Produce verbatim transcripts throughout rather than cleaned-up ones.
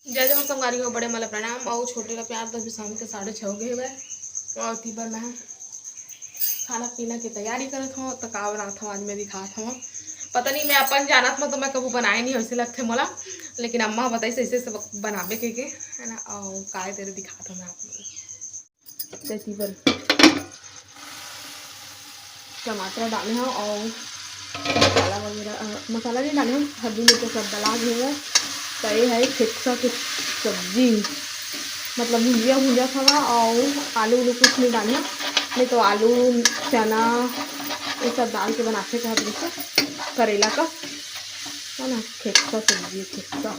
जय जोहार संगवारी हो, बड़े मन ला प्रणाम अउ छोटे ला प्यार। तो अभी शाम के साढ़े छः हो गए हवय अउ एती बर मैं खाना पीना के तैयारी करत हूँ। तो का बनात हूँ आज मैं दिखात हूँ। पता नहीं, मैं अपन जानत में तो मैं कभू बनाए नहीं, वैसे लगथे मोला, लेकिन अम्मा बताइस ऐसे ऐसे बनाबे के, के है ना। अउ काय तेरे दिखात हूँ मैं आप लोग। तेती बर टमाटर डाले हव अउ मसाला वगैरह, अ, मसाला नहीं डाले हव, हल्दी मिर्च सब डला गे हवय। तो ये है खेकसा के सब्जी, मतलब भुंजिया भुंजत हवा अउ आलू उलू कुछ नहीं डाले हव, नहीं तो आलू, चना ये सब डाल के बनाथे कहत रहिथे, करेला का, है ना। खेकसा सब्जी, खेकसा।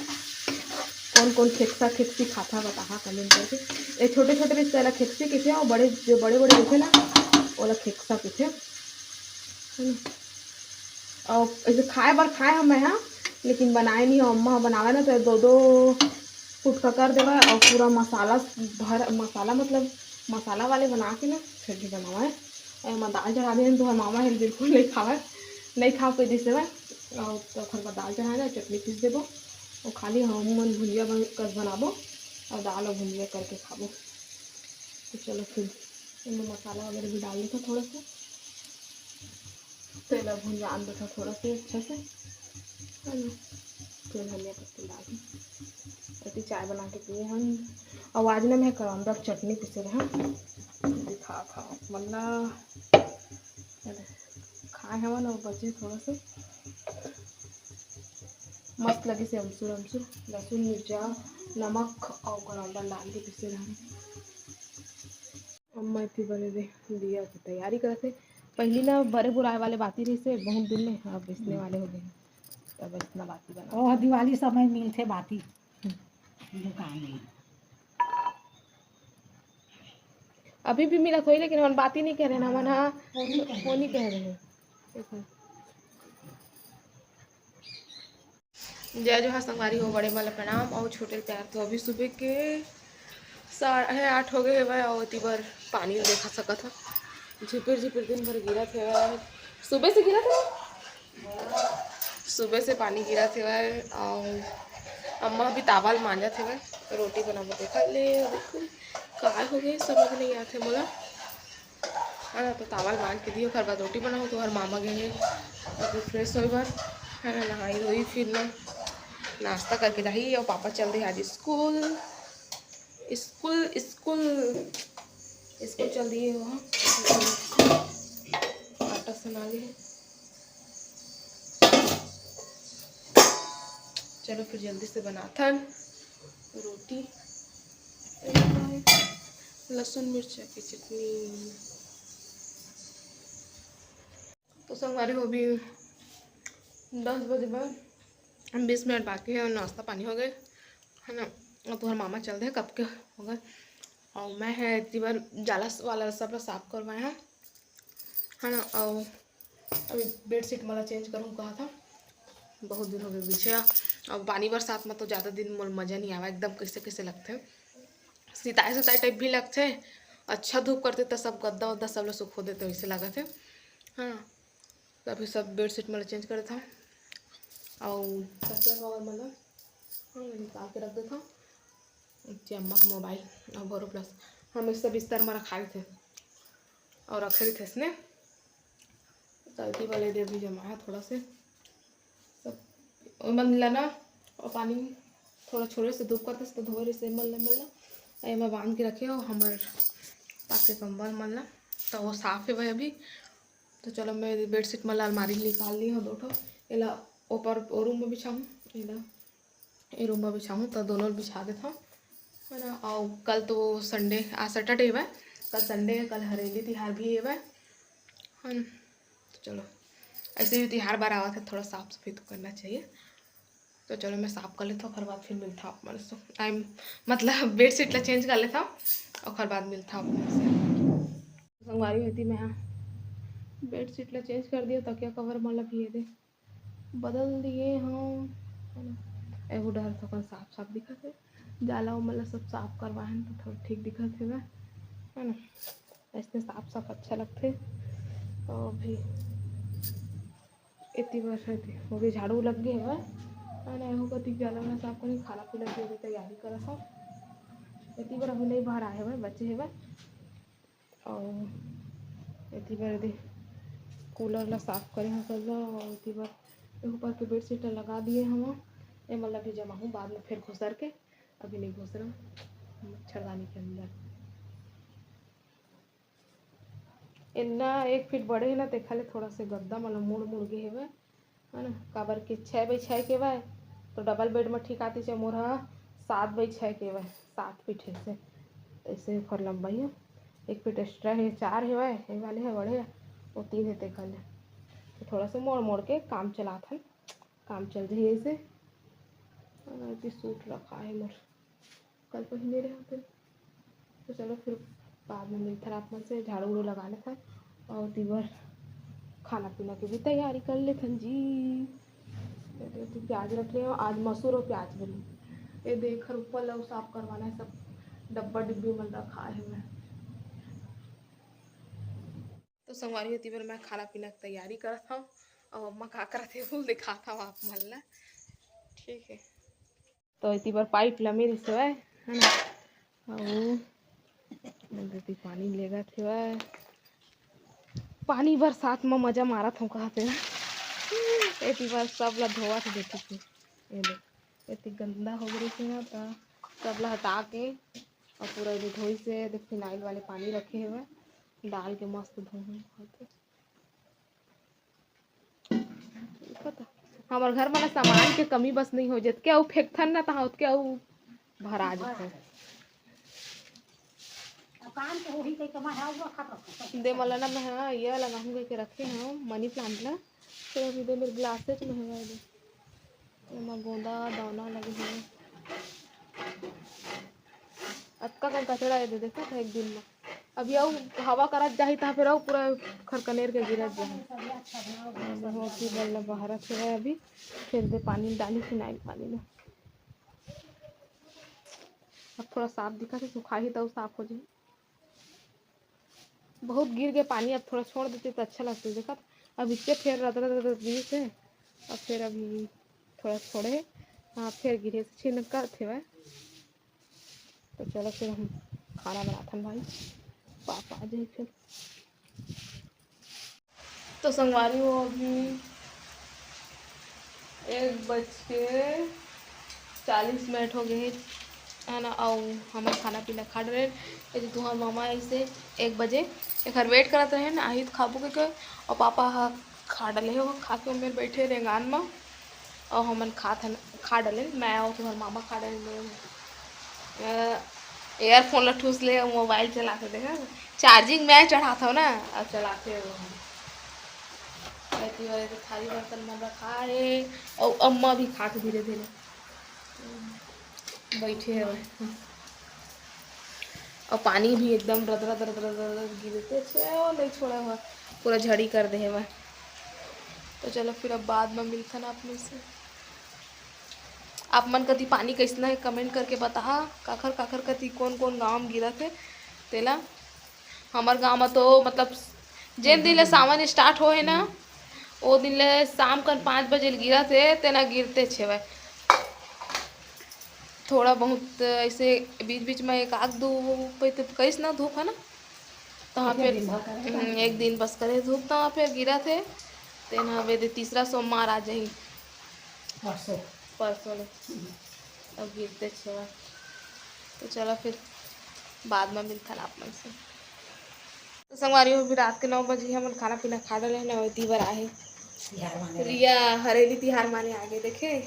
कौन कौन खेकसा खेकसी खाता बताहा comment करके। ये छोटे छोटे रिश्ते वाला खेकसी कहिथे, और बड़े, जो बड़े बड़े होथे ना, ओला खेकसा कहिथे, है ना। और ऐसे खाए बर खाए हम मैं, हाँ, लेकिन बनाए नहीं हो। अम्मा बनावे ना तो दो दो फुटका कर देवे और पूरा मसाला भर, मसाला मतलब मसाला वाले बना के ना फिर भी बनावे। एमा दाल चढ़ा दे तो हर मामा है बिल्कुल नहीं खावे, नहीं खा कोई दिस देवे। और तो ओखर बाद दाल चढ़ाए ना, चटनी पीस देबो, और खाली हम मन भुंजिया बन-, कस बनाबो और दाल और भुंजिया करके खाबो। तो चलो फिर एमे मसाला वगैरह भी डाल देथव थोड़ा सा, तेल भुंजान देथव थोड़ा सा अच्छा से, है ना? फिर धनिया पत्ता डाल के अति चाय बना के पिए हन। और आज ना मैं करौंदा के चटनी पीसे रहे, दिखा था मतलब खाए हवन और बचे थोड़ा से मस्त लगिस हे अमचूर अमचूर, लहसुन, मिर्चा, नमक और करौंदा डाल के पीसे रहे। अम्मा एती बने दे दिया के तैयारी करत हे। पहली ना बरे बुराए वाले बाती रहिस हे बहुत दिन में, अब बेचने वाले हो गए, तब इतना बाती बना। ओह, दिवाली समय मिलथे बाती दुकान में। अभी भी मिलत होही, लेकिन हमन बाती नहीं कह रहे ना, हमन हा वो नहीं कह रहे। वो नहीं कह रहे। देखो। जय जोहार संगवारी हो, बड़े मन ला प्रणाम और छोटे प्यार। तो अभी सुबह के साढ़े आठ हो गए हवय और एती बर पानी देखा सकत ह, झिपिर झिपिर दिन भर गिरत हवय, सुबह से गिरत हवय, सुबह से पानी गिरत हवय। और अम्मा अभी तावा ल मांजत हवय, रोटी बनाबो देखा ले। देखो काय हो गए, समझ नहीं आते मोला। हाँ, तो तावा ल मांज के दियो, ओकर बाद रोटी बनाओ। तो हर मामा गए हैं अभी फ्रेश होए बर, है ना, नहाई धोई, फिर ना नाश्ता करके जाही। और पापा चल दे आज स्कूल, स्कूल, स्कूल, स्कूल चल दिए हो। आटा सना गे हे। चलो फिर जल्दी से बनाथन रोटी, लहसुन मिर्चा की चटनी। तो संगवारी हो भी दस बजे बर बीस मिनट बाकी है और नाश्ता पानी हो गए, है ना। और तुम्हारे मामा चल दे कब के हो गए। और मैं है एती बर जाला वाला सब ला साफ करवाए हैं, है ना। और अभी बेडशीट मला चेंज करूँ कहा था, बहुत दिन हो गए बिछे। अब पानी बरसात में तो ज़्यादा दिन मोर मज़ा नहीं आवा, एकदम कैसे कैसे लगते, सिताए सिताए टाइप भी लगते। अच्छा धूप करते तो सब गद्दा उद्दा सब लोग सुखो देते, वैसे लगत है। हाँ, तो अभी सब बेडशीट मला चेंज कर देता हूँ और तकिया कवर मला, हाँ, निकाल के रख देता हूँ। अम्मा के मोबाइल और बोरो प्लस हमेशा बिस्तर में रखा थे और रखे थे इसने। तो एती वाले दे भी जमाया थोड़ा से सब ओमन ला ना, और पानी थोड़ा छोड़े से धूप करते से तो धोए रहे से मल्ला मल्ला, एमा बांध के रखे हो हमर पाके कंबल मन ला। तो वो साफ है भाई अभी। तो चलो मैं बेडशीट मन ला अलमारी ले निकाल ली हूँ दो ठो, एला ऊपर ओ रूम में बिछाऊँ, एला ए रूम में बिछाऊँ तो दोनों बिछा देता हूँ, है ना। और कल तो संडे, आज सैटरडे है, कल संडे है, कल हरेली तिहार भी है, है ना। तो चलो ऐसे भी तिहार बार आवा था, थोड़ा साफ सफाई तो करना चाहिए। तो चलो मैं साफ कर लेता हूँ, ओकर बाद फिर मिलता हूँ आप मन से। आई मतलब बेडशीट ला चेंज कर लेता हूँ, ओकर बाद मिलता हूँ आप मन से। संगवारी होती मैं हाँ बेडशीट ला चेंज कर दिया, तकिया कवर मन ला भी ये दे बदल दिए हूँ, है ना। एगो डहर थोकन साफ साफ दिखत है, जाला उमन ला सब साफ करवाए हन तो थोड़ा ठीक दिखत है, है ना। ऐसे साफ साफ अच्छा लगथे। तो अभी एती बर एती हो गए, झाड़ू लग गए हवय। है ना, एहू कति के अलग साफ करी, खाना पीना के भी तैयारी करत हव। एती बर अभी नहीं भराए हवय, बचे हवय। अउ एती बर दे कूलर ला साफ करे हव सब ला, अउ एती बर एहू ऊपर के बेडशीट ला लगा दिए हव। एमन ला भी जमाहूँ बाद में फिर घुसर के, अभी नहीं घुसरव, मच्छरदानी के अंदर। एन्ना एक फीट बड़े हे ना, तेखा ले थोड़ा से गद्दा मन ला मुड़ मुड़ गे हेवय, है ना, काबर के छः बाई छः के हेवय, तो डबल बेड में ठीक आतिस, मोर ह सात बाई छः के हेवय, सात फीट हे से, ऐसे ओकर लंबाई हे, एक फीट एक्स्ट्रा हे, चार हेवय, ये वाले हे बड़े, वो तीन हे तेखा ले, तो थोड़ा से मोड़ मोड़ के काम चलात हन, काम चल जाही ऐसे। अभी सूट रखा है मोर, कल पहिने रहे होते। तो चलो फिर बाद में मिलथन आप मन से, झाड़ू उड़ू लगा लेथन अउ एती बर खाना पीना के भी तैयारी कर लेथन जी। ये दे, एती प्याज रख ले हव, आज मसूर अउ प्याज बनी। ये दे, एखर ऊपर ला साफ करवाना है, सब डब्बा डिब्बी मन रखा है मैं। तो संगवारी हो, एती बर मैं खाना पीना के तैयारी करत हव, अउ अम्मा का करत हे, वो दिखात हव आप मन ला। ठीक है, तो एती बर पाइप ला मेरिस हवय, है ना, अउ एती पानी लेगत हवय। पानी बरसात म मजा मारत हव कहत हे ना। एती बर सब ला धोवत हे, देखो, ये दे, एती गंदा हो गे रहिस हे ना, त सब ला हटा के अउ पूरा एदे धोइस हे, एदे फिनाइल वाले पानी रखे हवय, डाल के मस्त धोहूँ कहत हे। पता, हमर घर वाला सामान के कमी बस नहीं हो, जतके अउ फेंकथन ना, तहाँ ओतके अउ भरा जथे। काम तो वही कहीं कमा है, वो खा रखा है। दे मला ना, मैं, हाँ, ये वाला गाहूँ कह के रखे हव, मनी प्लांट ला। तो अभी दे मेरे ग्लासेज में हवय दे। एमा गोंदा दाना लगे हवय। अतका कन कचरा ए दे, देखत हे एक दिन म। अभी अउ हवा करत जाही, तहाँ फिर अउ पूरा खरकनेर के गिरत जाही। होती बल्ला बहरत हवय अभी, फिर दे पानी डाली, फिनाइल पानी में। अब थोड़ा साफ दिखत हे, सुखाही त अउ साफ हो जाही। बहुत गिर गे पानी, अब थोड़ा छोड़ देते तो अच्छा लगता। देखत अब इतने फेर रद रद रद गिरिस हे, अब फिर अभी थोड़ा छोड़े हे। हाँ, फिर गिरे से छिनकत हेवय। तो चलो फिर हम खाना बनाथन भाई, पापा आ जाही फिर। तो संगवारी हो, अभी एक बज के चालीस मिनट हो गए हे, है ना, अउ हमन खाना पीना खा डरेन। ये तो तुहर मामा ऐसे एक बजे एखर वेट करत रहे ना, आही तो खाबो के, के, अउ पापा ह खा डले हे, वो खा के ओमेर बैठे रेंगान म, अउ हमन खात हन, खा डलेन, मैं अउ तुहर मामा खा डलेन। अ, ईयरफोन ला ठूस ले, मोबाइल चलाथे, देखा, चार्जिंग मैं चढ़ात हव ना, अब चलाथे वो। ऐती वाले तो थाली बर्तन मन रखा हे, अउ अम्मा भी खात धीरे धीरे बैठे हवय। अउ पानी भी एकदम रद रद रद रद रद गिरते छे, वो नहीं छोड़ा हुआ, पूरा झड़ी कर दे हवय। तो चलो फिर अब बाद में मिलथन आप में से। आप मन कति पानी कइसना हे, कमेंट करके बताहा। काखर काखर कति कोन कोन गांव म गिरत हे तेला। हमर गांव म तो मतलब जेन दिन ले सावन स्टार्ट होए हे ना, ओ दिन ले शाम कन पाँच बजे ले गिरत हे, तेना गिरते छेवय। थोड़ा बहुत ऐसे बीच बीच में एक आध दो पइत करिस ना धूप, है ना, तो हाँ, एक फिर दिन भर करे हम्म, एक दिन बस करे धूप, तो हाँ, फिर गिरत हे। तेन हवे दे तीसरा सोमवार आ जाही। परसों। परसों ले। अब गिरते छेवा। तो चलो फिर बाद में मिलथन आप मन से। तो संगवारी हो, अभी रात के नौ बजे हमन खाना पीना खा डले हन, अउ एती बर आहे। तिहार माने रिया हरेली तिहार माने आगे देखे।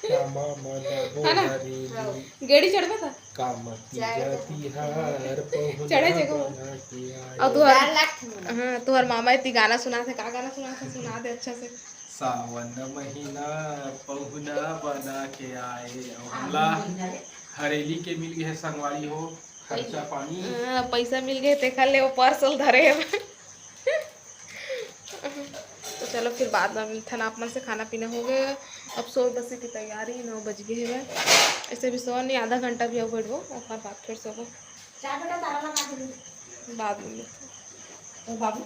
कामा मनाबो है ना? हरेली। गेड़ी चढ़बे त? कामा तीजा तिहार पहुना चढ़े जेगो। बना के आए। अउ तुहर, चार लाख थे मोला। हाँ, तुहर मामा एती गाना सुनाथे, का गाना सुनाथे? सुना दे अच्छा से। सावन महीना पहुना बना के आए, अउ हमला हरेली के मिल गे हे संगवारी हो, खर्चा पानी। हाँ, पैसा मिल गे, तेखर ले वो पर्स ल धरे हे। तो चलो फिर बाद में मिलथन आप मन से, खाना पीना हो गए, अब सोए बसे की तैयारी, नौ बज गए हे। ऐसे भी सोए नहीं, आधा घंटा भी अउ बैठबो, ओकर बाद फिर सोबो। चाय बेटा तारा लगा के दे। बाद में मिलथन। ओ बाबू।